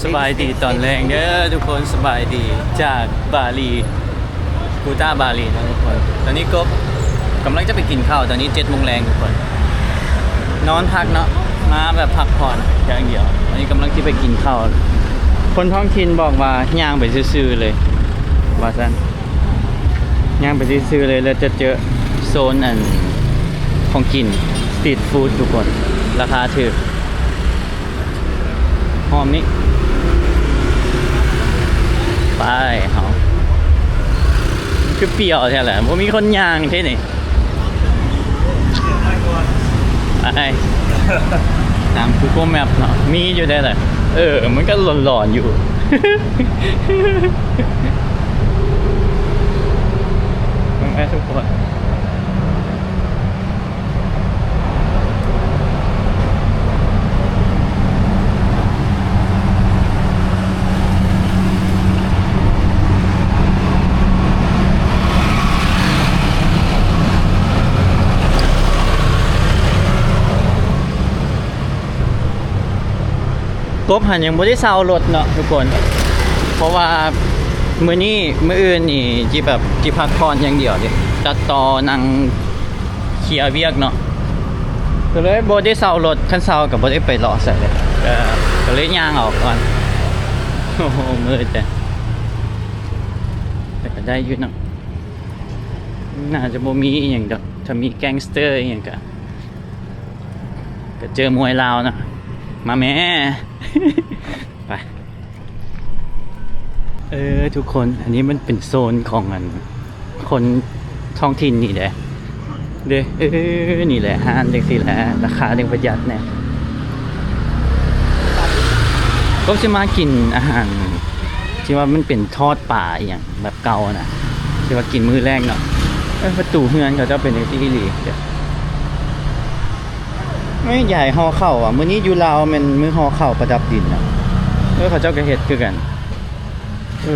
ສະບາຍດີຕອນແລງເດີທຸກຄົນ ສະບາຍດີຈາກບາຫຼີ ກູຕາບາຫຼີເນາະທຸກຄົນ. ຕອນນີ້ກົບກຳລັງຈະໄປກິນເຂົ້າ ຕອນນີ້ເຈັດໂມງແລງທຸກຄົນ. ນອນພັກເນາະ ມາແບບພັກຜ່ອນຢ່າງດຽວ. ຕອນນີ້ກຳລັງຊິໄປກິນເຂົ້າ ຄົນທ້ອງຖິ່ນບອກວ່າຍ່າງໄປຊື່ໆເລີຍວ່າຊັ້ນ. ຍ່າງໄປຊື່ໆເລີຍ ແລ້ວຈະເຈີໂຊນອັນຂອງກິນ ສະຕຣີດຟູດທຸກຄົນ ລາຄາຖືກ. ຫ້ອງນີ້ ໄປເຮົາ ຄືປ່ຽວແທ້ແຫຼະ ບໍ່ມີຄົນຍ່າງເດ້ນີ້. ໄປ ຕາມ Google Map ເນາະ ມີຢູ່ໄດ໋ແຫຼະ. ເອີ ມັນກໍຫຼອນໆຢູ່ ເບິ່ງໄປທຸກຄົນ. ກົບຫັ້ນຍັງບໍ່ໄດ້ເຊົ່າລົດເນາະທຸກຄົນ ເພາະວ່າມື້ນີ້ ມື້ອື່ນນີ້ ຊິແບບ ຊິພັກຜ່ອນຢ່າງດຽວເດ້ ຕັດຕໍ່ ນັ່ງເຄຍວຽກເນາະ ກໍເລີຍບໍ່ໄດ້ເຊົ່າລົດ. ຄັນເຊົ່າກໍບໍ່ໄດ້ໄປເລາະໃສເລີຍ ກໍ ກໍເລີຍຍ່າງເອົາກ່ອນ. ໂອ້ໂຫ ມືດແທ້ ແຕ່ກໍໄດ້ຢູ່ເນາະ. ໜ້າຈະບໍ່ມີອີ່ຫຍັງດອກ ຖ້າມີແກັງສະເຕີອີ່ຫຍັງກະ ກະເຈີມວຍລາວເນາະ. ມາແມ້ ໄປ. ເອີ ທຸກຄົນ ອັນນີ້ມັນເປັນໂຊນຂອງອັນ ຄົນທ້ອງຖິ່ນນີ້ເດ້ ເດ້. ເອີ ນີ້ແຫຼະ ຮ້ານຈັ່ງຊີ້ແຫຼະ ລາຄາຈຶ່ງປະຢັດແດ່. ກໍຊິມາກິນອາຫານທີ່ວ່າມັນເປັນທອດປາອີ່ຫຍັງ ແບບເກົ່ານະ ທີ່ວ່າກິນມື້ແລງເນາະ. ເອີ ປະຕູເຮືອນເຂົາເຈົ້າເປັນຈັ່ງຊີ້ອີ່ຫຼີ. ເອີຍ ຢາກໃຫ້ຫໍ່ເຂົ້າວ່າ ມື້ນີ້ຢູ່ລາວແມ່ນມື້ຫໍ່ເຂົ້າປະດັບດິນນະ. ເອີ ເຂົາເຈົ້າກໍເຮັດຄືກັນ. ເອີ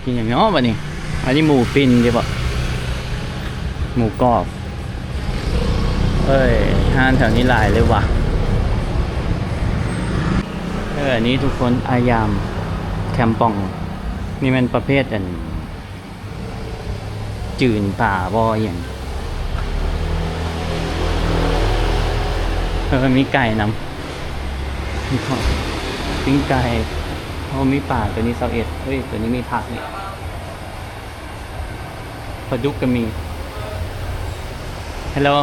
ກິນຫຍັງເນາະບັດນີ້? ອັນນີ້ໝູປິ່ນເດ້ບໍ່? ໝູກອບ. ເອີຍ ຮ້ານແຖວນີ້ຫຼາຍເລີຍຫວາ. ເອີ ອັນນີ້ທຸກຄົນ ອາຢາມ ແຄມປອງ ນີ້ແມ່ນປະເພດອັນ ຈືນປາບໍ່ຫຍັງ. ເອີ ມີໄກ່ນຳ ມີຂອງ ປີ້ງໄກ່. ໂອ້ ມີປາ ໂຕນີ້ຊາວເອັດ. ເຮີ້ຍ ໂຕນີ້ມີຜັກນີ້ ປາດຸກກໍມີ. Hello,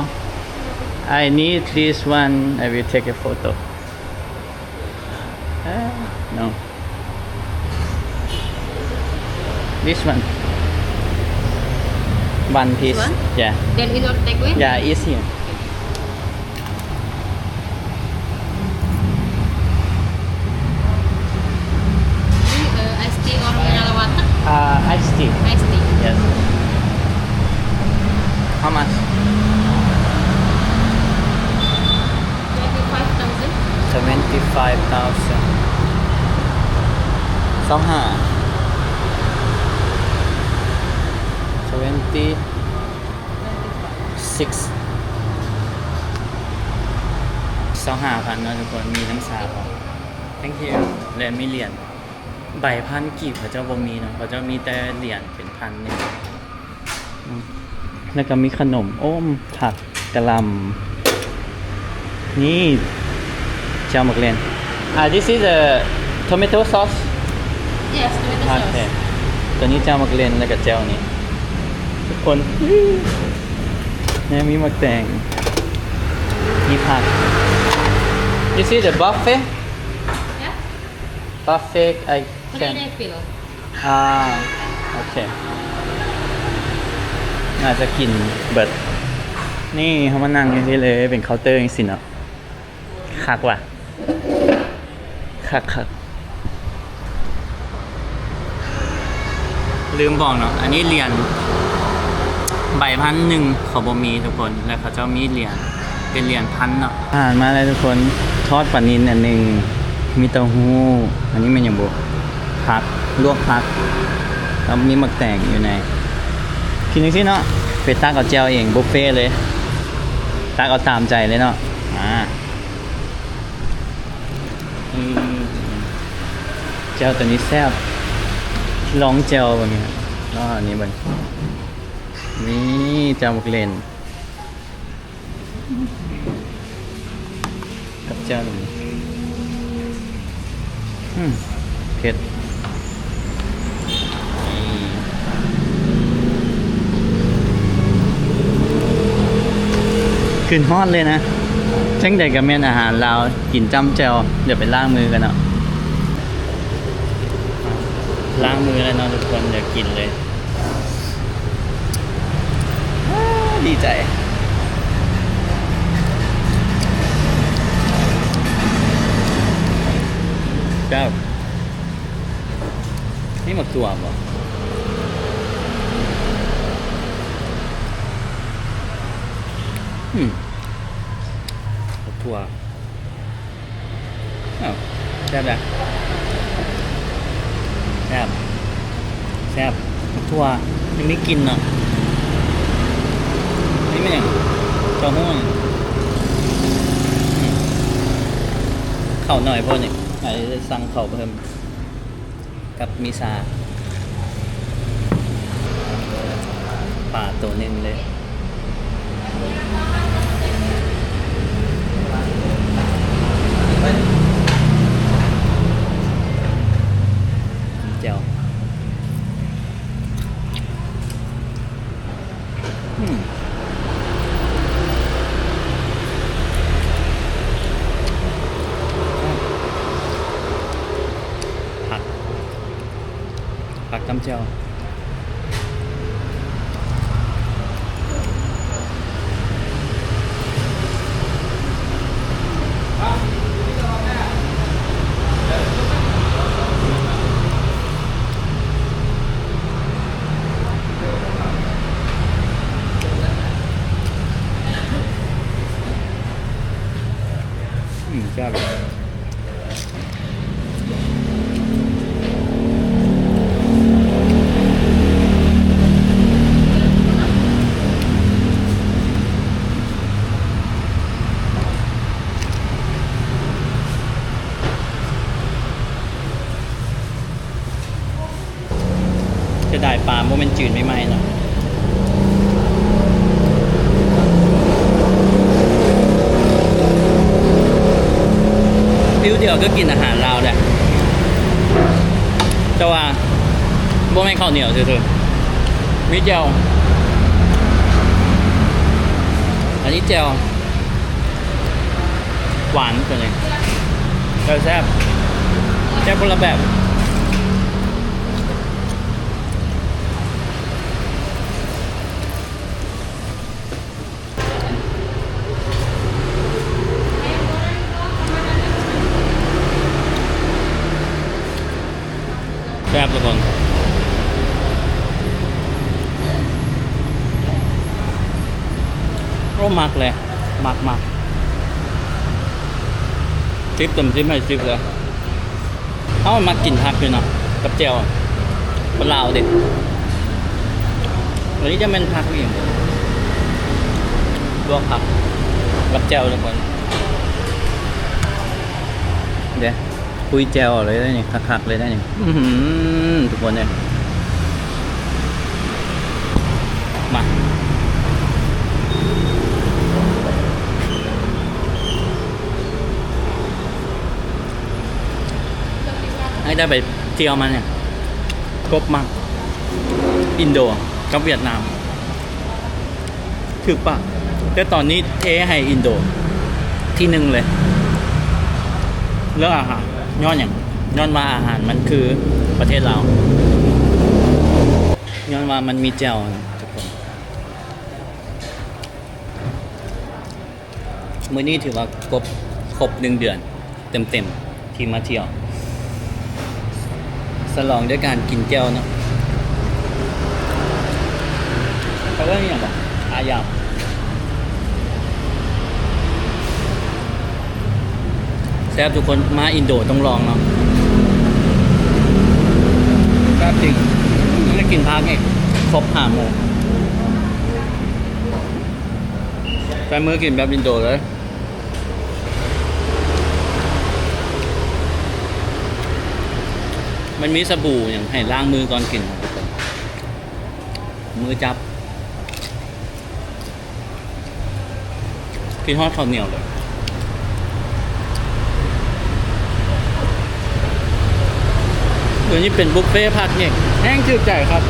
I need this one. I will take a photo. Uh, no. This one. One piece. This one? Yeah. Then it will take away? Yeah, it's here. Ini, eh, ice tea or mineral water? Uh, ice tea. Ice tea. Yes. How much? Twenty-five thousand. Twenty-five thousand. ຊາວຫ້າ twenty-six. ຊາວຫ້າພັນເນາະທຸກຄົນ ມີນ້ຳຊາພ້ອມ. Thank you. ແລະ ມີຫຼຽນ. ໃບພັນກີບເຂົາເຈົ້າບໍ່ມີເນາະ ເຂົາເຈົ້າມີແຕ່ຫຼຽນເປັນພັນນີ້. ອືມ ແລ້ວກໍມີຂະໜົມ ໂອ້ ຜັກ ກະຫຼ່ຳ ນີ້ ແຈ່ວໝາກເລັ່ນ. Ah, this is a tomato sauce? Yes, tomato sauce. ໂອເຄ ຕົວນີ້ແຈ່ວໝາກເລັ່ນ ແລ້ວກໍແຈ່ວນີ້ ທຸກຄົນ. ແນ່ ມີໝາກແຕງ ມີຜັກ. This is a buffet? Yeah. Buffet, I can. Three refill. ອ່າ ໂອເຄ ໜ້າຈະກິນເບິດ. ນີ້ເຮົາມານັ່ງຢູ່ນີ້ເລີຍ ເປັນເຄົາເຕີຈັ່ງຊີ້ເນາະ. ຄັກວ່ະ ຄັກໆ. ລືມບອກເນາະ ອັນນີ້ຫຼຽນ ໃບພັນໜຶ່ງເຂົາບໍ່ມີທຸກຄົນ ແລ້ວເຂົາເຈົ້າມີຫຼຽນ ເປັນຫຼຽນພັນເນາະ. ອາຫານມາແລ້ວທຸກຄົນ ທອດປານິນອັນໜຶ່ງ ມີເຕົ້າຫູ້ ອັນນີ້ແມ່ນຫຍັງບຸ? ຜັກ ລວກຜັກ ແລ້ວມີໝາກແຕງຢູ່ໃນ. ກິນຈັ່ງຊີ້ເນາະ ໄປຕັກເອົາແຈ່ວເອງ ບຸບເຟເລີຍ. ຕັກເອົາຕາມໃຈເລີຍເນາະ. ອາ ອືມ ແຈ່ວໂຕນີ້ແຊບ. ລອງແຈ່ວເບິ່ງນີ້. ອໍ ນີ້ເບິ່ງ ນີ້ແຈ່ວໝາກເລັ່ນ ກັບແຈ່ວນີ້ ອືມ ເຜັດ. ຂຶ້ນຮອດເລີຍນະ. ຈັ່ງໃດກໍແມ່ນອາຫານລາວ ກິນຈ້ຳແຈ່ວ. ດຽວໄປລ້າງມືກັນເນາະ. ລ້າງມືແລ້ວເນາະທຸກຄົນ ດຽວກິນເລີຍ. ດີໃຈ. ແຊບ. ນີ້ໝາກຖົ່ວບໍ່? ອືມ ໝາກຖົ່ວ. ອ້າວ ແຊບເດ ແຊບ ແຊບ. ໝາກຖົ່ວຍັງມີກິ່ນເນາະ. ນີ້ແມ່ນຫຍັງ? ເຕົ້າຫູ້. ອືມ ເຂົ້າໜ້ອຍໂພດນີ້ ອາດຈະໄດ້ສັ່ງເຂົ້າເພີ່ມ. ກັບມີຊາ ປາໂຕໜຶ່ງເລີຍ. ແຈ່ວ ອືມ ຜັກ ຜັກຕຳແຈ່ວ. ອືມ ແຊບ. ເສຍດາຍປາບໍ່ແມ່ນຈືນໃໝ່ໆເນາະ. ຟິວດຽວກັບກິນອາຫານລາວແຫຼະ ແຕ່ວ່າບໍ່ແມ່ນເຂົ້າໜຽວຊື່ໆ ມີແຈ່ວ ອັນນີ້ແຈ່ວ ຫວານຕົວນີ້ ແຊບ ແຊບຄົນລະແບບ. ແຊບທຸກຄົນ ໂອ້ ມັກເລີຍ ມັກໆ ສິບເຕັມສິບໃຫ້ສິບເລີຍ. ເຮົາມັກກິນຜັກຢູ່ເນາະ ກັບແຈ່ວ ຄົນລາວເດ້. ອັນນີ້ຈະແມ່ນຜັກອີ່ຫຍັງ ລວກຜັກກັບແຈ່ວທຸກຄົນ ເດ້. ຄຸຍແຈ່ວເອົາເລີຍນີ້ ຄັກໆເລີຍນີ້ ອືຫື ທຸກຄົນເອີຍ ມາ ໃຫ້ໄດ້ໄປທ່ຽວມານີ້ ກົບມັກອິນໂດກັບຫວຽດນາມ. ຖືກປະ ແຕ່ຕອນນີ້ເທໃຫ້ອິນໂດທີໜຶ່ງເລີຍ ເລື່ອງອາຫານ. ຍ້ອນຫຍັງ? ຍ້ອນວ່າອາຫານມັນຄືປະເທດລາວ ຍ້ອນວ່າມັນມີແຈ່ວນະທຸກຄົນ. ມື້ນີ້ຖືວ່າຄົບ ຄົບໜຶ່ງເດືອນເຕັມໆ ທີ່ມາທ່ຽວ ສະຫຼອງດ້ວຍການກິນແຈ່ວເນາະ. ເຂົາເອີ້ນອີ່ຫຍັງຫວະ? ອາຢາມ ແຊບທຸກຄົນ ມາອິນໂດຕ້ອງລອງເນາະ ແຊບຈິງ. ໄດ້ກິນຜັກອີກ ຄົບຫ້າໝູ່. ໃຊ້ມືກິນແບບອິນໂດເລີຍ. ມັນມີສະບູຫຍັງໃຫ້ລ້າງມືກ່ອນກິນ ມືຈັບ. ຄິດຮອດເຂົ້າໜຽວເລີຍ. ດຽວນີ້ເປັນບຸບເຟຜັກນີ້ ແຮງຖືກໃຈຄັກ.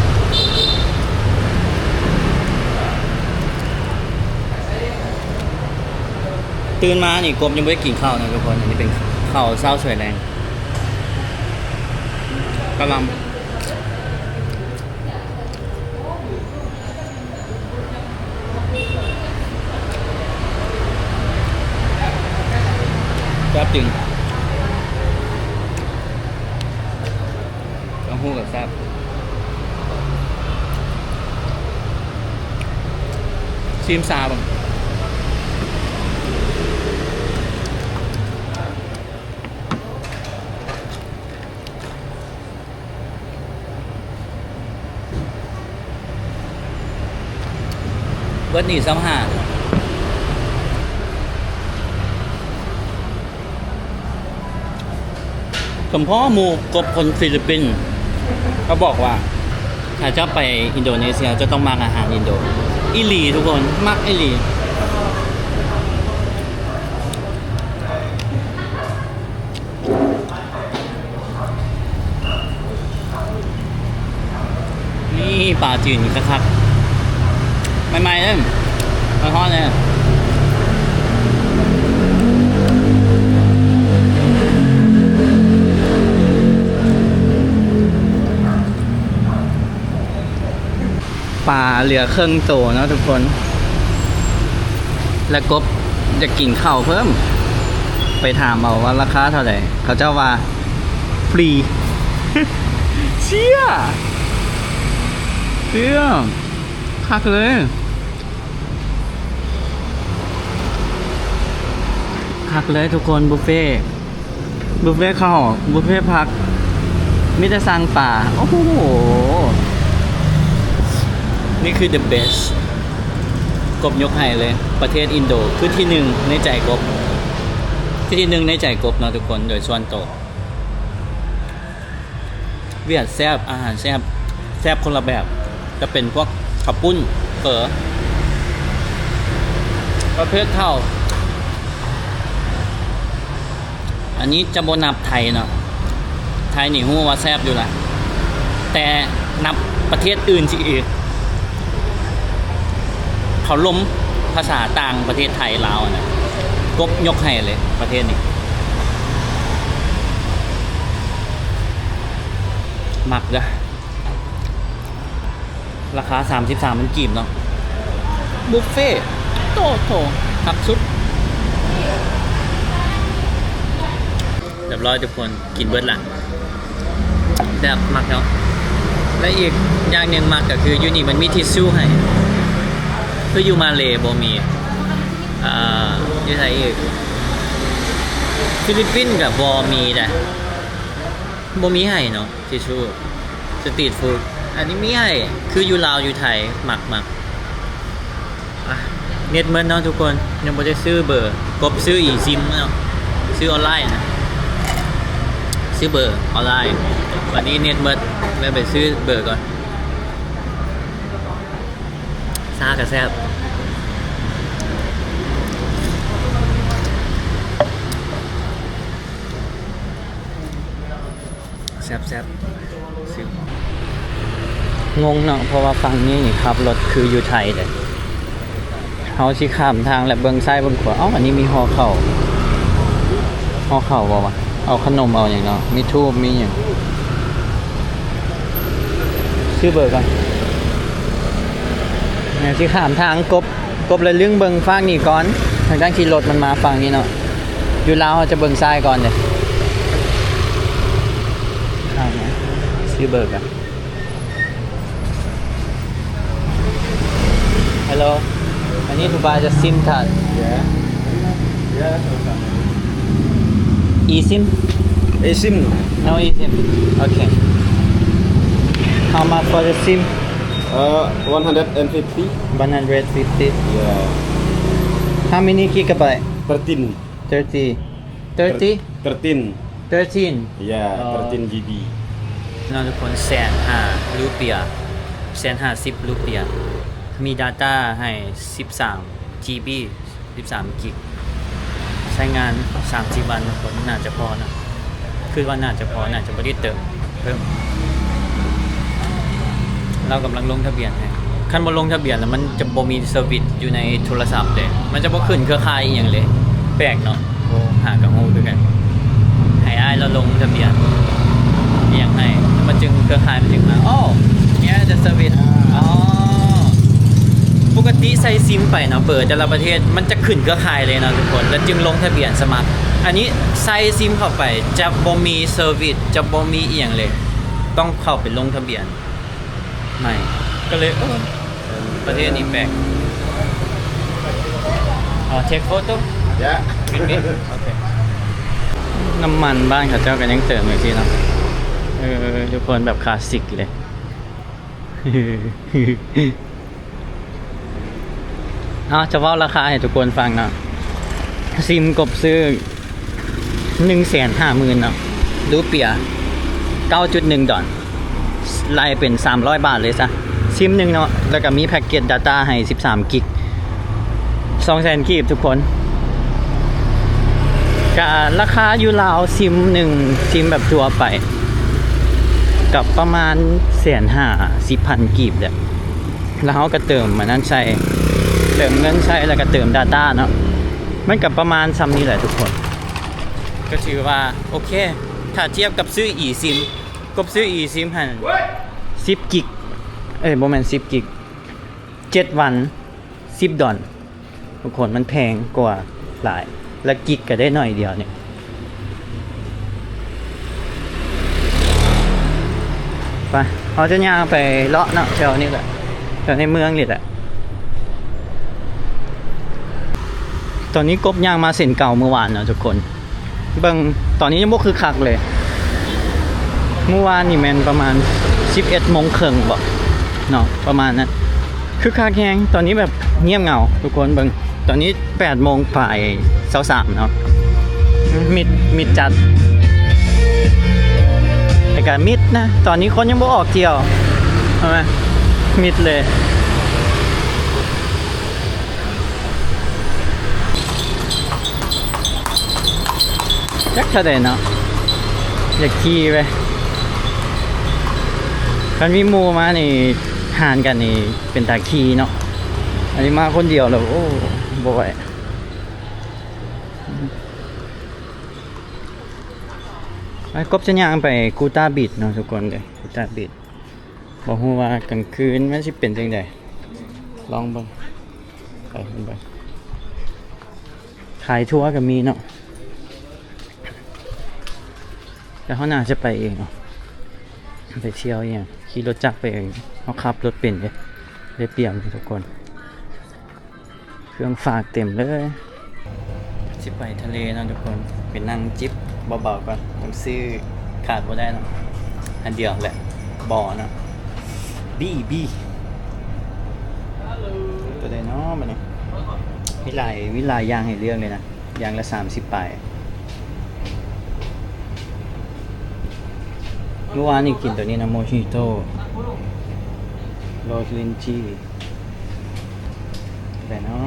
ຕື່ນມານີ້ ກົບຍັງບໍ່ໄດ້ກິນເຂົ້ານະທຸກຄົນ. ອັນນີ້ເປັນເຂົ້າເຊົ້າສວຍແລງ ກະຫຼ່ຳ. ແຊບຈິງ. ເຕົ້າຫູ້ກໍແຊບ. ຊີມຊາເບິ່ງ. ເບິດນີ້ຊາວຫ້າ. ສົມພໍ່ໝູ່ກົບຄົນຟີລິບປິນ ເຂົາບອກວ່າ ຖ້າເຈົ້າໄປອິນໂດເນເຊຍ ເຈົ້າຕ້ອງມັກອາຫານອິນໂດ. ອີ່ຫຼີທຸກຄົນ ມັກອີ່ຫຼີ. ນີ້ປາຈີນຄັກໆ ໃໝ່ໆເດ້ ຮ້ອນໆເດ້. ປາເຫຼືອເຄິ່ງໂຕເນາະທຸກຄົນ ແລະ ກົບຢາກກິນເຂົ້າເພີ່ມ ໄປຖາມເອົາວ່າລາຄາເທົ່າໃດ ເຂົາເຈົ້າວ່າຟຣີ. ເຊຍ ເຊຍ ຄັກເລີຍ ຄັກເລີຍທຸກຄົນ ບຸບເຟ. ບຸບເຟເຂົ້າ ບຸບເຟຜັກ ມີແຕ່ສັ່ງປາ. ໂອ້ໂຫ ນີ້ຄືເດີເບສ ກົບຍົກໃຫ້ເລີຍ. ປະເທດອິນໂດຄືທີໜຶ່ງໃນໃຈກົບ ຄືທີໜຶ່ງໃນໃຈກົບເນາະທຸກຄົນ ໂດຍສ່ວນໂຕ. ຫວຽດແຊບ ອາຫານແຊບ ແຊບຄົນລະແບບ ຈະເປັນພວກເຂົ້າປຸ້ນ ເຝີ ປະເພດເຂົ້າ. ອັນນີ້ຈະບໍ່ນັບໄທເນາະ ໄທນີ້ຮູ້ວ່າແຊບຢູ່ລະ ແຕ່ນັບປະເທດອື່ນຊິອີກ ເຂົາລົມພາສາຕ່າງປະເທດ ໄທລາວຫັ້ນນະ ກົບຍົກໃຫ້ເລີຍປະເທດນີ້ ມັກເດີ້. ລາຄາສາມສິບສາມພັນກີບເນາະ ບຸບເຟ ໂຕໂຖ ຄັກສຸດ. ຮຽບຮ້ອຍທຸກຄົນ ກິນເບິດລະ ແຊບ ມັກເນາະ. ແລະ ອີກຢ່າງໜຶ່ງມັກກໍຄື ຢູ່ນີ້ມັນມີທິດຊູໃຫ້ ຄືຢູ່ມາເລບໍ່ມີ ອ່າ ຢູ່ໃສອີກ ຟີລິບປິນກໍບໍ່ມີໃດ ບໍ່ມີໃຫ້ເນາະ ທິດຊູ ສະຕຣີດຟູດ ອັນນີ້ມີໃຫ້ ຄືຢູ່ລາວຢູ່ໄທ ມັກໆ. ອ່ະ ເນັດໝົດເນາະທຸກຄົນ ຍັງບໍ່ໄດ້ຊື້ເບີ ກົບຊື້ອີຊິມເນາະ ຊື້ອອນລາຍນະ ຊື້ເບີອອນລາຍ. ບັດນີ້ເນັດໝົດ ແລ້ວໄປຊື້ເບີກ່ອນ. ຊາກໍແຊບ ແຊບໆ ງົງເນາະ ເພາະວ່າຝັ່ງນີ້ນີ້ຂັບລົດຄືຢູ່ໄທເດ້ ເຮົາຊິຂ້າມທາງແລ້ວເບິ່ງຊ້າຍເບິ່ງຂວາ ເອົ້າ ອັນນີ້ມີຫໍ່ເຂົ້າ ຫໍ່ເຂົ້າບໍ່ວະ ເອົາຂະໜົມເອົາຫຍັງເນາະ ມີທູບມີຫຍັງ. ຊື້ເບີກ່ອນ ແມ່ນຊິຂ້າມທາງ ກົບ ກົບແລ້ວລຶ້ງເບິ່ງຟາກນີ້ກ່ອນ ທັງໆທີ່ລົດມັນມາຝັ່ງນີ້ເນາະ ຢູ່ລາວເຮົາຈະເບິ່ງຊ້າຍກ່ອນເດ້. ຂ້າມມາ ຊື້ເບີກ່ອນ. Hello, I need to buy the SIM card. Yeah. Yeah, that's okay. eSIM? eSIM. No eSIM. Okay. How much for the SIM? Uh, one hundred and fifty. One hundred fifty. Yeah. How many gigabyte? Thirteen. Thirty. Thirty? Thirteen. Thirteen. Yeah, ເອີ thirteen GB. ເນາະທຸກຄົນ ແສນຫ້າລູປຽ ແສນຫ້າສິບລູປຽ ມີ data ໃຫ້ສິບສາມ GB ສິບສາມກິກ ໃຊ້ງານສາມສີ່ວັນທຸກຄົນ ໜ້າຈະພໍນະ ຄິດວ່າໜ້າຈະພໍ ໜ້າຈະບໍ່ໄດ້ເຕີມເພີ່ມ. ລາວກຳລັງລົງທະບຽນໃຫ້ ຄັນບໍ່ລົງທະບຽນແລ້ວ ມັນຈະບໍ່ມີເຊີວິດຢູ່ໃນໂທລະສັບເດ້ ມັນຈະບໍ່ຂຶ້ນເຄືອຂ່າຍອີ່ຫຍັງເລີຍ ແປກເນາະ. ໂອ້ ຫາກະຮູ້ຄືກັນ ໃຫ້ອ້າຍລາວລົງທະບຽນອີ່ຫຍັງໃຫ້ ມັນຈຶ່ງ ເຄືອຂ່າຍມັນຈຶ່ງມາ. Oh, yeah, the service. ອໍ ປົກກະຕິໃສ່ຊິມໄປເນາະ ເບີແຕ່ລະປະເທດ ມັນຈະຂຶ້ນເຄືອຂ່າຍເລີຍເນາະທຸກຄົນ ແລ້ວຈຶ່ງລົງທະບຽນສະໝັກ. ອັນນີ້ໃສ່ຊິມເຂົ້າໄປ ຈະບໍ່ມີເຊີວິດ ຈະບໍ່ມີອີ່ຫຍັງເລີຍ ຕ້ອງເຂົ້າໄປລົງທະບຽນໃໝ່ ກໍເລີຍ ໂອ້ ປະເທດນີ້ແປກ. ອໍ ເທກໂຟໂຕ້ Yeah. ວິດມິ ໂອເຄ. ນ້ຳມັນບ້ານເຂົາເຈົ້າກໍຍັງເຕີມຢູ່ຊີ້ເນາະ ເອີ ທຸກຄົນ ແບບຄລາສສິກເລີຍ. ເອົາ ຈະເວົ້າລາຄາໃຫ້ທຸກຄົນຟັງເນາະ ຊິມກົບຊື້ ໜຶ່ງແສນຫ້າໝື່ນເນາະ ຣູເປຍ ເກົ້າຈຸດໜຶ່ງດອນ ໄລ່ເປັນສາມຮ້ອຍບາດເລີຍຊະ ຊິມໜຶ່ງເນາະ ແລ້ວກໍມີແພັກເກັດ data ໃຫ້ສິບສາມກິກ ສອງແສນກີບທຸກຄົນ. ກະລາຄາຢູ່ລາວ ຊິມໜຶ່ງ ຊິມແບບທົ່ວໄປ ກັບປະມານແສນຫ້າ ສິບພັນກີບແຫຼະ ແລ້ວເຮົາກໍເຕີມອັນນັ້ນໃສ່ ເຕີມເງິນໃສ່ ແລ້ວກໍເຕີມ data ເນາະ ມັນກໍປະມານຊ່ຳນີ້ແຫຼະທຸກຄົນ. ກໍຖືວ່າໂອເຄ ຖ້າທຽບກັບຊື້ອີຊິມ ກົບຊື້ອີຊິມຫັ້ນ ສິບກິກ ເອີຍ ບໍ່ແມ່ນສິບກິກ ເຈັດວັນ ສິບດອນ ທຸກຄົນ ມັນແພງກວ່າຫຼາຍ ແລະ ກິກກໍໄດ້ໜ້ອຍດຽວນີ້. ໄປ ເຮົາຈະຍ່າງໄປເລາະເນາະ ແຖວນີ້ແຫຼະ ແຖວໃນເມືອງນີ້ແຫຼະ. ຕອນນີ້ກົບຍ່າງມາເສັ້ນເກົ່າມື້ວານເນາະທຸກຄົນ. ເບິ່ງ ຕອນນີ້ຍັງບໍ່ຄຶກຄັກເລີຍ ມື້ວານນີ້ແມ່ນປະມານສິບເອັດໂມງເຄິ່ງບໍເນາະ ປະມານນັ້ນ ຄຶກຄັກແຮງ. ຕອນນີ້ແບບງຽບເຫງົາ ທຸກຄົນເບິ່ງ ຕອນນີ້ແປດໂມງປາຍຊາວສາມເນາະ ມິດ ມິດຈັດ ແຕ່ກະມິດນະ ຕອນນີ້ຄົນຍັງບໍ່ອອກທ່ຽວ ເຫັນໄໝ ມິດເລີຍ. ຈັກເທົ່າໃດເນາະ ຢາກຂີ່ເວີຍ ຄັນມີໝູ່ມານີ້ ຫານກັນນີ້ເປັນຕາຂີ່ເນາະ ອັນນີ້ມາຄົນດຽວແລ້ວ ໂອ້ ບໍ່ໄຫວ. ໄປ ກົບຈະຍ່າງໄປກູຕາບີດເນາະທຸກຄົນເດີ ກູຕາບີດ. ບໍ່ຮູ້ວ່າກາງຄືນມັນຊິເປັນຈັ່ງໃດ ລອງເບິ່ງ ໄປເບິ່ງ ຂາຍທົວກໍມີເນາະ ແຕ່ເຮົາໜ້າຈະໄປເອງເນາະ ໄປທ່ຽວອີ່ຫຍັງ ຂີ່ລົດຈັກໄປເອງ ເຮົາຂັບລົດເປັນເດ້ ໄດ້ປ່ຽບທຸກຄົນ. ເຄື່ອງຝາກເຕັມເລີຍ ຊິໄປທະເລເນາະທຸກຄົນ ໄປນັ່ງຈິບເບົາໆກ່ອນ ຕ້ອງຊື້ ຂາດບໍ່ໄດ້ເນາະ ອັນດຽວແຫຼະ ບໍ່ເນາະ ບີບີ ໂຕໃດເນາະບັດນີ້ ມີຫຼາຍ ມີຫຼາຍຢ່າງໃຫ້ເລືອກເລີຍນະ ຢ່າງລະສາມສິບປາຍ. ມື້ວານນີ້ກິນໂຕນີ້ນະ ໂມຈິໂຕ້ ໂຣສລິນຈີ ແຫຼະເນາະ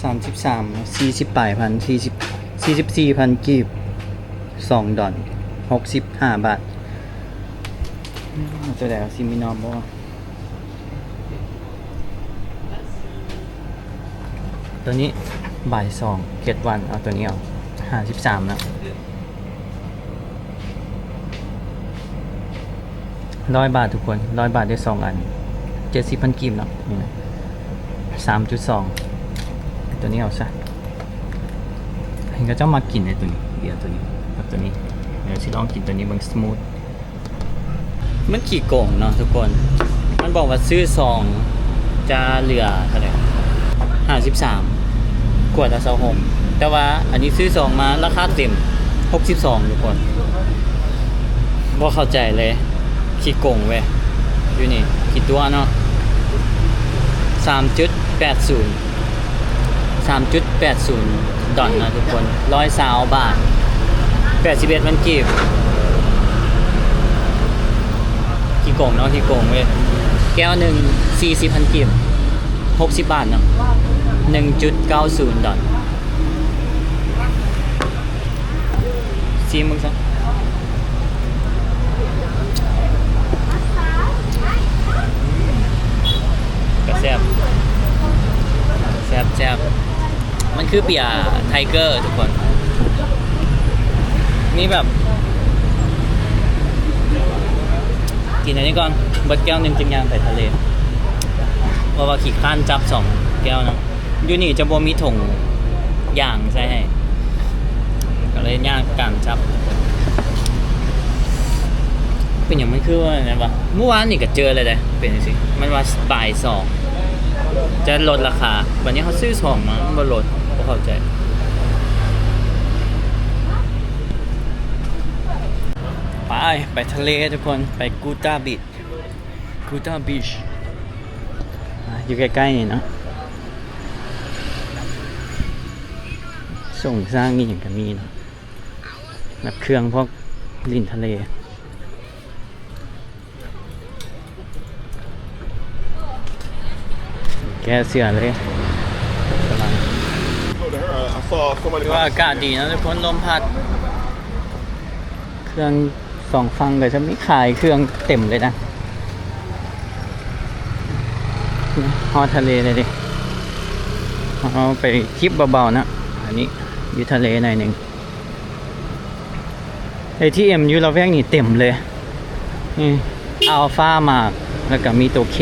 ສາມສິບສາມ ສີ່ສິບປາຍພັນ ສີ່ສິບ ສີ່ສິບສີ່ພັນກີບ ສອງດອນ ຫົກສິບຫ້າບາດ. ອືມ ເອົາໂຕໃດ ເອົາຊີມິນອມບໍ່? ໂຕນີ້ບ່າຍສອງ ເຈັດວັນ ເອົາໂຕນີ້ເອົາ ຫ້າສິບສາມນະ ຮ້ອຍບາດທຸກຄົນ ຮ້ອຍບາດໄດ້ສອງອັນ ເຈັດສິບພັນກີບເນາະ ນີ້ນະ ສາມຈຸດສອງ ໂຕນີ້ເອົາຊະ ເຫັນເຂົາເຈົ້າມັກກິນເດ້ໂຕນີ້ ເບຍໂຕນີ້ກັບໂຕນີ້ ດຽວຊິລອງກິນໂຕນີ້ເບິ່ງ ສະມູດ. ມັນຂີ້ໂກງເນາະທຸກຄົນ ມັນບອກວ່າຊື້ສອງຈະເຫຼືອເທົ່າໃດ ຫ້າສິບສາມ ຂວດລະຊາວຫົກ ແຕ່ວ່າອັນນີ້ຊື້ສອງມາລາຄາເຕັມຫົກສິບສອງທຸກຄົນ ບໍ່ເຂົ້າໃຈເລີຍ ຂີ້ໂກງເວີຍ ຢູ່ນີ້ ຂີ້ຕົວະເນາະ. ສາມຈຸດແປດສູນ ສາມຈຸດແປດສູນດອນນະທຸກຄົນ ຮ້ອຍຊາວບາດ ແປດສິບເອັດພັນກີບ. ຂີ້ໂກງເນາະ ຂີ້ໂກງເວີຍ. ແກ້ວໜຶ່ງ ສີ່ສິບພັນກີບ ຫົກສິບບາດເນາະ ໜຶ່ງຈຸດເກົ້າສູນດອນ. ຊີມເບິ່ງຊະ ກະແຊບ ແຊບໆ. ມັນຄືເບຍໄທເກີທຸກຄົນ ນີ້ແບບ ກິນອັນນີ້ກ່ອນ ເບິດແກ້ວໜຶ່ງຈຶ່ງຍ່າງໄປທະເລ ເພາະວ່າຂີ້ຄ້ານຈັບສອງແກ້ວເນາະ. ຢູ່ນີ້ຈະບໍ່ມີຖົງຢາງໃສ່ໃຫ້ ກໍເລີຍຍາກການຈັບ. ເປັນຫຍັງມັນຄືວ່ານັ້ນວະ? ມື້ວານນີ້ກໍເຈີແລ້ວເດ້ ເປັນຈັ່ງຊີ້ ມັນວ່າບ່າຍສອງຈະລົດລາຄາ ບັດນີ້ເຮົາຊື້ສອງມາ ມັນບໍ່ລົດ ບໍ່ເຂົ້າໃຈ. ໄປ ໄປທະເລທຸກຄົນ ໄປກູຕາບີດ ກູຕາບີດ ອ່າ ຢູ່ໃກ້ໆນີ້ເນາະ. ໂຄງສ້າງອີ່ຫຍັງກໍມີເນາະ ແບບເຄື່ອງພວກຫຼິ້ນທະເລ. ແກ້ເສື້ອເລີຍ ຖືວ່າອາກາດດີເນາະທຸກຄົນ ລົມພັດ. ເຄື່ອງສອງຝັ່ງກໍຈະມີຂາຍເຄື່ອງເຕັມເລີຍນະ. ຮອດທະເລແລ້ວເດ ເຮົາໄປຈິບເບົາໆນະ. ອັນນີ້ຢູ່ທະເລໜ້ອຍໜຶ່ງ. ເອທີເອັມຢູ່ລະແວກນີ້ເຕັມເລີຍ ນີ້ ອາລຟາມາກ ແລ້ວກໍມີໂຕເຄ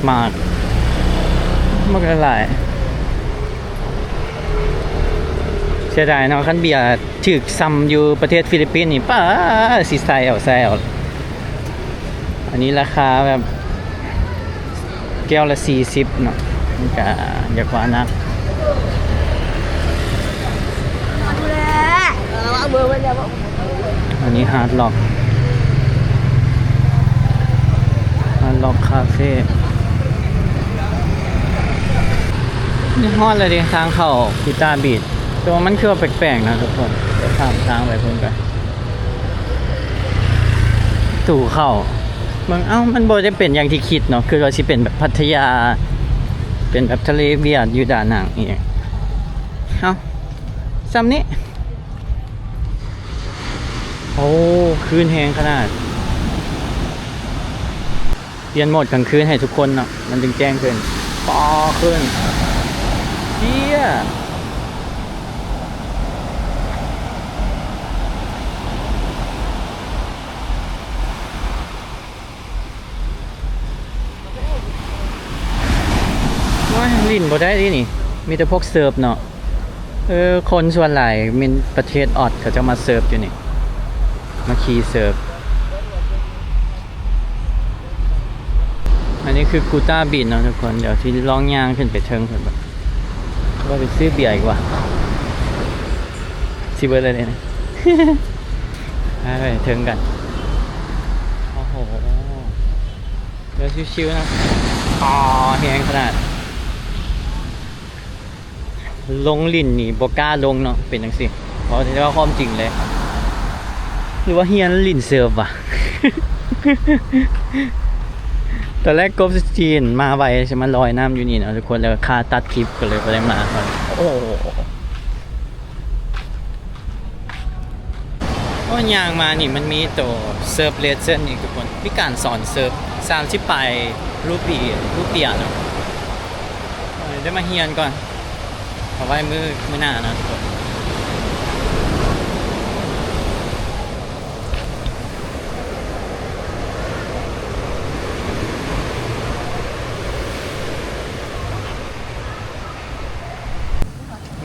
ມາກ ມັນກໍຫຼາຍ. ເສຍດາຍເນາະ ຄັນເບຍຖືກສ່ຳຢູ່ປະເທດຟີລິບປິນນີ້ ປ້າ ຊິໃສ່ເອົາ ໃສ່ເອົາ. ອັນນີ້ລາຄາແບບແກ້ວລະສີ່ສິບເນາະ ມັນກະຢາກວ່າໜັກ. ອັນນີ້ຮາດລັອກ ຮາດລັອກຄາເຟ. ນີ້ຮອດແລ້ວເດ ທາງເຂົ້າກູຕາບີດ ແຕ່ວ່າມັນຄືວ່າແປກໆນະທຸກຄົນ. ຂ້າມທາງໄປພຸ້ນກະ ຕູເຂົ້າ ເບິ່ງ ເອົ້າ ມັນບໍ່ໄດ້ເປັນຢ່າງທີ່ຄິດເນາະ ຄືວ່າຊິເປັນແບບພັດທະຍາ ເປັນແບບທະເລຫວຽດຢູ່ດານັງອີ່ຫຍັງ. ເອົ້າ ສ່ຳນີ້ ໂອ້ ຄືນແຮງຂະໜາດ. ປ່ຽນໂໝດກາງຄືນໃຫ້ທຸກຄົນເນາະ ມັນຈຶ່ງແຈ້ງຂຶ້ນ. ປໍ ຄືນ ເຈ້ຍ. ໂອ້ຍ ຫຼິ້ນບໍ່ໄດ້ເດນີ້ ມີແຕ່ພວກເສີບເນາະ. ເອີ ຄົນສ່ວນຫຼາຍແມ່ນປະເທດອອດ ເຂົາເຈົ້າມາເສີບຢູ່ນີ້ ມາຂີ່ເສີບ. ອັນນີ້ຄືກູຕາບີດເນາະທຸກຄົນ. ດຽວຊິລອງຍ່າງຂຶ້ນໄປເທິງເພິ່ນເບິ່ງ ວ່າໄປຊື້ເບຍອີກວ່າ ຊິເບິດແລ້ວເດນີ້. ໄປເທິງກັນ. ໂອ້ໂຫ ດຽວຊິວໆນະ. ອໍ ແຮງຂະໜາດ. ລົງຫຼິ້ນນີ້ບໍ່ກ້າລົງເນາະ ເປັນຈັ່ງຊີ້ ເວົ້າແຕ່ວ່າຄວາມຈິງເລີຍ. ຫຼືວ່າຮຽນຫຼິ້ນເສີບຫວາ? ຕອນແລກກົບຊິມາໄວ ຊິມາລອຍນ້ຳຢູ່ນີ້ເນາະທຸກຄົນ ແລ້ວຄາຕັດຄລິບ ກໍເລີຍບໍ່ໄດ້ມາ. ໂອ້ ໂອ້ ຍ່າງມານີ້ມັນມີໂຕເສີບເລສເຊິນອີກທຸກຄົນ ມີການສອນເສີບ ສາມສິບປາຍຣູປີ ຣູປຽເນາະ. ເອີ ໄດ້ມາຮຽນກ່ອນ ເອົາໄວ້ມື້ ມື້ໜ້າເນາະທຸກຄົນ.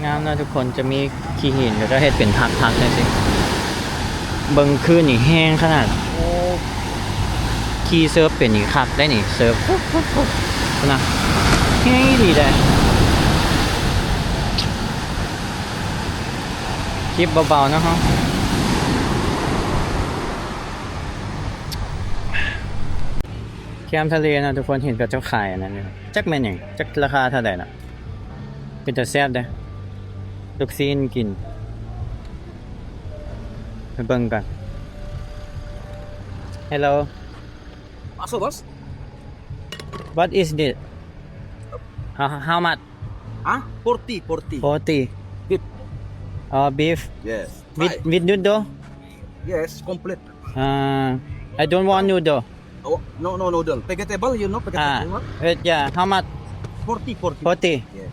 ງາມເນາະທຸກຄົນ ຈະມີຂີ້ຫີນ ແລ້ວກໍເຮັດເປັນພັກໆ ຈັ່ງຊີ້. ເບິ່ງຄື້ນນີ້ແຮງຂະໜາດ ໂອ້ ຂີ່ເສີບເປັນນີ້ຄັກໄດ໋ນີ້ ເສີບ ປຸບໆໆ ນະ ແຮງອີ່ຫຼີໄດ໋. ຈິບເບົາໆ ເນາະເຮົາ. ແກ້ມທະເລເນາະທຸກຄົນ ເຫັນເຂົາເຈົ້າຂາຍອັນນັ້ນຢູ່ ຈັກແມ່ນຫຍັງ ຈັກລາຄາເທົ່າໃດເນາະ. ເປັນຕາແຊບເດ້ ລູກຊີ້ນກິນ ໄປເບິ່ງກ່ອນ. Hello. Bakso, boss. What is this? How, how much? Huh? Forty, forty. Forty. Beef. Uh, beef. Yes. With, with noodle? Yes, complete. Uh, I don't want noodle. Oh, no, no noodle. Vegetable, you know, vegetable. Ah, wait, yeah. How much? Forty, forty. Forty. Yes.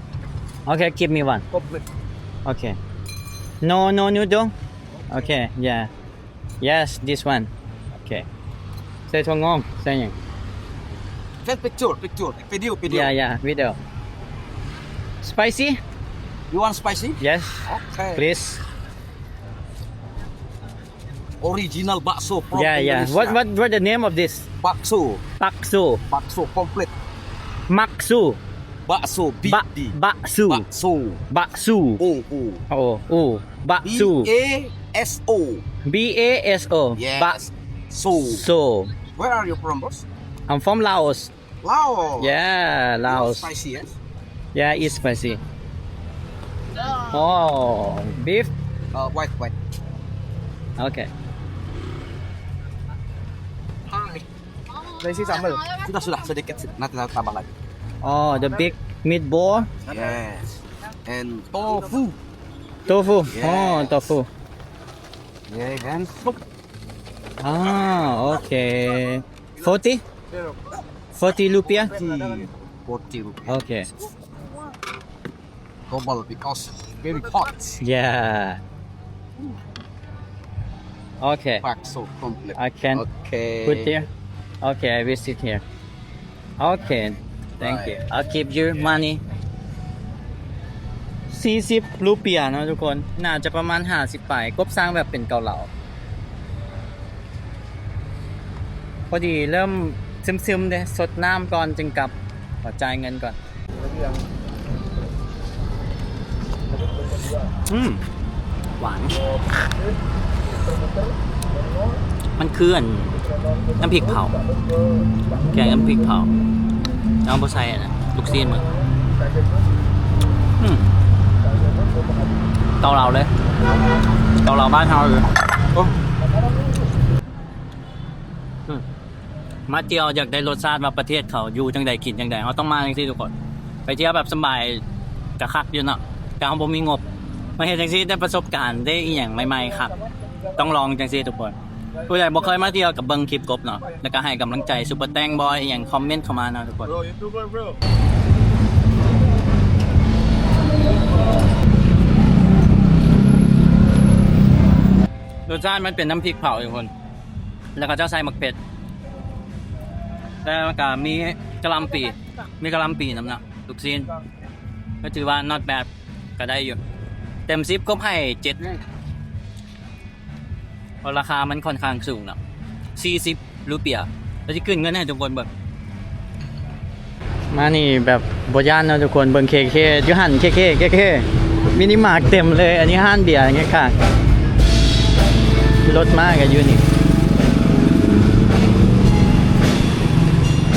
Okay, give me one. Complete. Okay. No, no noodle? Okay, yeah. Yes, this one. Okay. ໃສ່ຖົ່ວງອກ ໃສ່ຫຍັງ? Take picture, picture. Video, video. Yeah, yeah, video. Spicy? You want spicy? Yes. Okay. Please. Original bakso from Indonesia. Yeah, yeah. What, what, what the name of this? Bakso. Bakso. Bakso complete. Maksu. Bakso, B, ba, B. Baksu. Bakso. Baksu. O, O. O, O. Baksu. B A S O. B A S O. Yes. Bak, so. So. Where are you from, boss? I'm from Laos. Laos. Yeah, Laos. Spicy, yes? Yeah, it's spicy. Oh, beef? Uh, white, white. Okay. Hi. Spicy sambal. Sudah, sudah, sedikit, sedikit. Nanti tambah lagi. Oh, the big meatball? Yes. And tofu. Tofu. Oh, yes. Tofu. Yeah, kan? Ah, okay. Forty? Forty rupiah? Forty, forty rupiah. Okay. Double because very hot. Yeah. Okay. Bakso complete. I can, okay, put here. Okay, I will sit here. Okay, thank you. I'll keep your money. ສີ່ສິບຣູປຽເນາະທຸກຄົນ ໜ້າຈະປະມານຫ້າສິບປາຍ ກົບສ້າງແບບເປັນເກົາເລົາ. ພໍດີເລີ່ມຊຶມໆເດ້ ຊົດນ້ຳກ່ອນຈຶ່ງກັບ ຂໍຈ່າຍເງິນກ່ອນ. ອືມ ຫວານ ມັນຄືອັນ ນ້ຳພລິກເຜົາ ແກງນ້ຳພລິກເຜົາ ແລ້ວບໍ່ໃສ່ອັນນັ້ນ ລູກຊີ້ນເບິ່ງ. ອືມ ເກົາເລົາເລີຍ ເກົາເລົາບ້ານເຮົາເລີຍ. ໂອ້ ອືມ ມາທ່ຽວຢາກໄດ້ລົດຊາດວ່າປະເທດເຂົາຢູ່ຈັ່ງໃດ ກິນຈັ່ງໃດ ເຮົາຕ້ອງມາຈັ່ງຊີ້ທຸກຄົນ. ໄປທ່ຽວແບບສະບາຍກະຄັກຢູ່ເນາະ ແຕ່ເຮົາບໍ່ມີງົບ ມາເຮັດຈັ່ງຊີ້ໄດ້ປະສົບການ ໄດ້ອີ່ຫຍັງໃໝ່ໆຄັກ ຕ້ອງລອງຈັ່ງຊີ້ທຸກຄົນ. ຜູ້ໃດບໍ່ເຄີຍມາທ່ຽວກະເບິ່ງຄລິບກົບເນາະ ແລ້ວກະໃຫ້ກຳລັງໃຈຊຸບເປີແຕັງບອຍອີ່ຫຍັງ ຄອມເມັນເຂົ້າມາເນາະທຸກຄົນ. ລົດຊາດມັນເປັນນ້ຳພລິກເຜົາທຸກຄົນ. ແລ້ວເຂົາເຈົ້າໃສ່ໝາກເຜັດ ແລ້ວກະມີກະຫຼ່ຳປີ ມີກະຫຼ່ຳປີນຳເນາະ ລູກຊີ້ນ ກະຖືວ່າ not bad ກະໄດ້ຢູ່. ເຕັມສິບກົບໃຫ້ເຈັດ ເພາະລາຄາມັນຂ້ອນຂ້າງສູງເນາະ ສີ່ສິບຣູປຽ. ແລ້ວຊິຂຶ້ນເງິນໃຫ້ທຸກຄົນເບິ່ງ. ມານີ້ແບບບໍ່ຢ້ານເນາະທຸກຄົນ ເບິ່ງເຄເຄ ຢູ່ຫັ້ນເຄເຄ ເຄເຄ ມິນິມາດເຕັມເລີຍ. ອັນນີ້ຮ້ານເບຍເລີຍຄ່ະ ລົດມາກະຢູ່ນີ້.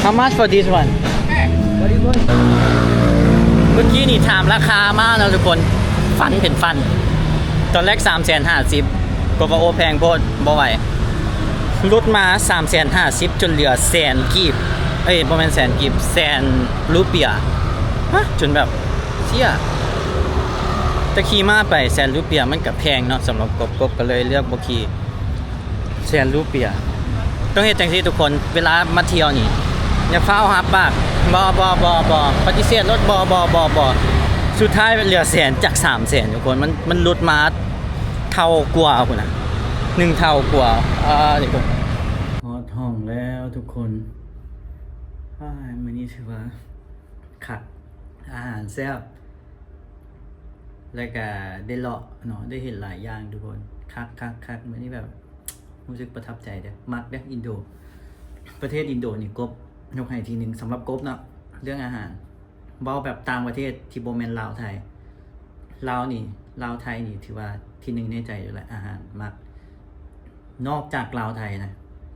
How much for this one? ເມື່ອກີ້ນີ້ຖາມລາຄາມາເນາະທຸກຄົນ ຟັນເປັນຟັນ ຕອນແລກສາມແສນຫ້າສິບ ກໍວ່າ ໂອ້ ແພງໂພດ ບໍ່ໄຫວ. ຫຼຸດມາສາມແສນຫ້າສິບ ຈົນເຫຼືອແສນກີບ ເອີຍ ບໍ່ແມ່ນແສນກີບ ແສນຣູປຽ. ຮະ ຈົນແບບເຊຍ ແຕ່ຂີ່ມ້າໄປແສນຣູປຽມັນກະແພງເນາະ ສຳລັບກົບ ກົບກະເລີຍເລືອກບໍ່ຂີ່. ແສນຣູປຽ ຕ້ອງເຮັດຈັ່ງຊີ້ທຸກຄົນ ເວລາມາທ່ຽວນີ້ ຢ່າຟ້າວຮັບປາກ ບໍ່ ບໍ່ ບໍ່ ບໍ່ ປະຕິເສດໂລດ ບໍ່ ບໍ່ ບໍ່ ບໍ່. ສຸດທ້າຍເຫຼືອແສນຈາກສາມແສນທຸກຄົນ ມັນ ມັນຫຼຸດມາ ເທົ່າກວ່າພຸ້ນນະ ໜຶ່ງເທົ່າກວ່າ. ອາ ນີ້ ຮອດຫ້ອງແລ້ວທຸກຄົນ. ອ້າຍ ມື້ນີ້ຖືວ່າຄັກ ອາຫານແຊບ ແລ້ວກະໄດ້ເລາະເນາະ ໄດ້ເຫັນຫຼາຍຢ່າງທຸກຄົນ. ຄັກ ຄັກ ຄັກ ມື້ນີ້ແບບຮູ້ສຶກປະທັບໃຈເດ້ ມັກເດ້ ອິນໂດ ປະເທດອິນໂດນີ້ກົບຍົກໃຫ້ທີໜຶ່ງ ສຳລັບກົບເນາະ ເລື່ອງອາຫານ. ເວົ້າແບບຕ່າງປະເທດທີ່ບໍ່ແມ່ນລາວໄທ ລາວນີ້ ລາວໄທນີ້ຖືວ່າທີໜຶ່ງໃນໃຈຢູ່ແລ້ວ ອາຫານມັກ. ນອກຈາກລາວໄທນະ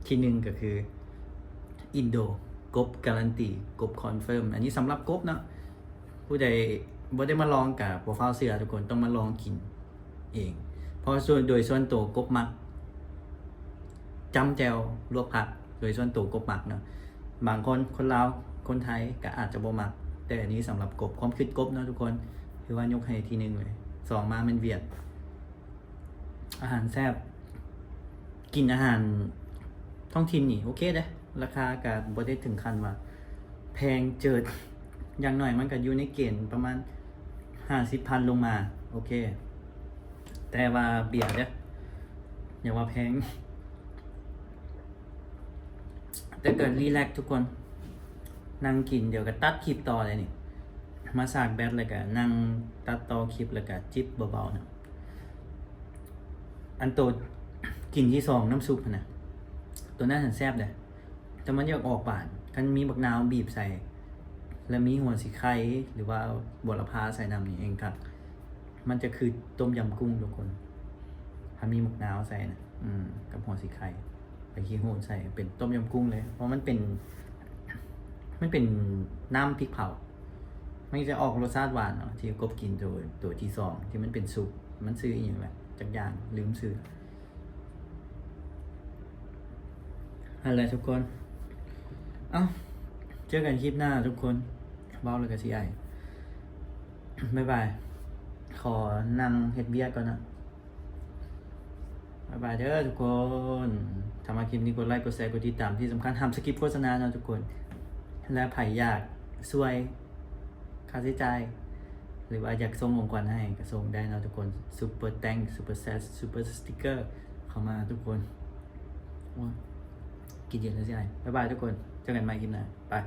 ທີໜຶ່ງກະຄືອິນໂດ ກົ ກົບກາຣັນຕີ ກົບຄອນເຟີມ. ອັນນີ້ສຳລັບກົບເນາະ, ຜູ້ໃດບໍ່ໄດ້ມາລອງກະບໍ່ຟ້າວເຊື່ອທຸກຄົນ, ຕ້ອງມາລອງກິນເອງ. ເພາະສ່ວນ ໂດຍສ່ວນໂຕກົບມັກຈ້ຳແຈ່ວລວກຜັກ, ໂດຍສ່ວນໂຕກົບມັກເນາະ. ບາງຄົນ ຄົນລາວ ຄົນໄທກະອາດຈະບໍ່ມັກ, ແຕ່ອັນນີ້ສຳລັບກົບ, ຄວາມຄິດກົບເນາະທຸກຄົນ, ຖືວ່າຍົກໃຫ້ທີໜຶ່ງເລີຍ. ສອງມາແມ່ນຫວຽດ. ອາຫານແຊບ, ກິນອາຫານທ້ອງຖິ່ນນີ້ໂອເຄເດ້, ລາຄາກະບໍ່ໄດ້ເຖິງຂັ້ນວ່າແພງເຈີດ, ຢ່າງໜ້ອຍມັນກະຢູ່ໃນເກນປະມານຫ້າສິບພັນລົງມາ, ໂອເຄ. ແຕ່ວ່າເບຍເດ້, ຢ່າວ່າແພງ. ແຕ່ກໍຣີແລັກທຸກຄົນ, ນັ່ງກິນ ດຽວກໍຕັດຄລິບຕໍ່ເລີຍນີ້, ມາຊາກແບັດແລ້ວກໍນັ່ງຕັດຕໍ່ຄລິບ ແລ້ວກໍຈິບເບົາໆນະ. ອັນໂຕກິນທີສອງ ນ້ຳຊຸບຫັ້ນນະ, ໂຕນັ້ນຫັ້ນແຊບເດ້, ແຕ່ມັນຢາກອອກຫວານ. ຄັນມີບັກນາວບີບໃສ່ ແລ້ວມີຫົວສີໄຄ ຫຼືວ່າບົວລະພາໃສ່ນຳນີ້ແຮ່ງຄັກ, ມັນຈະຄືຕົ້ມຍຳກຸ້ງທຸກຄົນ, ຖ້າມີບັກນາວໃສ່ນະ ອືມ ກັບຫົວສີໄຄ ໃບຂີ້ຫູດໃສ່ ເປັນຕົ້ມຍຳກຸ້ງເລີຍ, ເພາະມັນເປັນ ມັນເປັນນ້ຳພິກເຜົາ, ມັນຈະອອກລົດຊາດຫວານເນາະ. ທີ່ກົບກິນໂຕ ໂຕທີສອງ ທີ່ມັນເປັນຊຸບ, ມັນຊື່ອີ່ຫຍັງລະຈັກຢ່າງ, ລືມຊື່. ຫັ້ນແຫຼະທຸກຄົນ, ເອົ້າ ເຈີກັນຄລິບໜ້າທຸກຄົນ, ເວົ້າແລ້ວກໍຊິໄອ. ບາຍບາຍ, ຂໍນັ່ງເຮັດວຽກກ່ອນນະ. ບາຍບາຍເດີທຸກຄົນ. ຖ້າມັກຄລິບນີ້ ກົດໄລ ກົດແຊ ກົດຕິດຕາມ, ທີ່ສຳຄັນຫ້າມສະກິບໂຄສະນາເນາະທຸກຄົນ. ແລະ ໃຜຢາກຊ່ວຍຄ່າໃຊ້ຈ່າຍ ຫຼືວ່າຢາກສົ່ງຂອງຂວັນໃຫ້ ກໍສົ່ງໄດ້ເນາະທຸກຄົນ. Super Thanks, Super Chat, Super Sticker ເຂົ້າມາທຸກຄົນ. ໂອ້ຍ ກິນເຢັນແລ້ວຊິໄອ. ບາຍບາຍທຸກຄົນ, ເຈີກັນໃໝ່ຄລິບໜ້າ, ບາຍ.